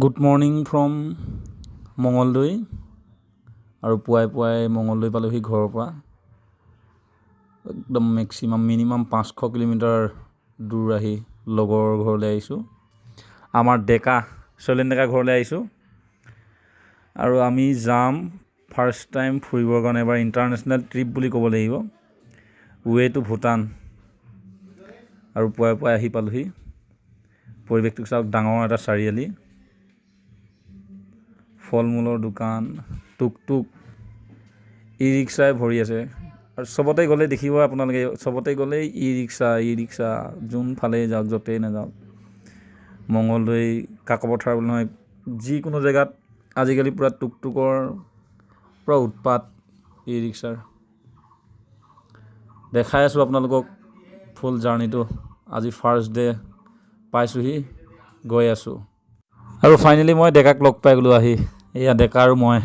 Good morning from Mangaldai. আৰু পুৱাই পুৱাই মঙলদৈ পালোহি ঘৰৰ পৰা। একদম মেক্সিমাম মিনিমাম 500 কিলোমিটাৰ দূৰ আহি লগৰ ঘৰলৈ আহিছোঁ। আমাৰ ডেকা, শৈলেন ডেকা ঘৰলৈ আহিছোঁ। আৰু আমি যাম ফাৰ্ষ্ট টাইম ফুৰিবৰ কাৰণে এবাৰ, ইণ্টাৰনেশ্যনেল ট্ৰিপ বুলি ক'ব লাগিব, ৱে টু ভূটান। আৰু পুৱাই পুৱাই আহি পালোহি। পৰিৱেশটো চাওক, ডাঙৰ এটা চাৰিআলি, ফল মূলৰ দোকান, টুক টুক, ই ৰিক্সাই ভৰি আছে। আৰু চবতে গ'লে দেখিব আপোনালোকে, চবতে গ'লেই ই ৰিক্সা, ই ৰিক্সা। যোনফালেই যাওক, য'তেই নাযাওক, মঙলদৈ, কাকপথাৰ বুলি নহয়, যিকোনো জেগাত আজিকালি পূৰা টুক টুকৰ পূৰা উৎপাত, ই ৰিক্সাৰ। দেখাই আছোঁ আপোনালোকক ফুল জাৰ্ণিটো। আজি ফাৰ্ষ্ট ডে, পাইছোঁহি, গৈ আছোঁ। আৰু ফাইনেলি মই ডেকাক লগ পাই গ'লোঁ আহি। এয়া ডেকা আৰু মই।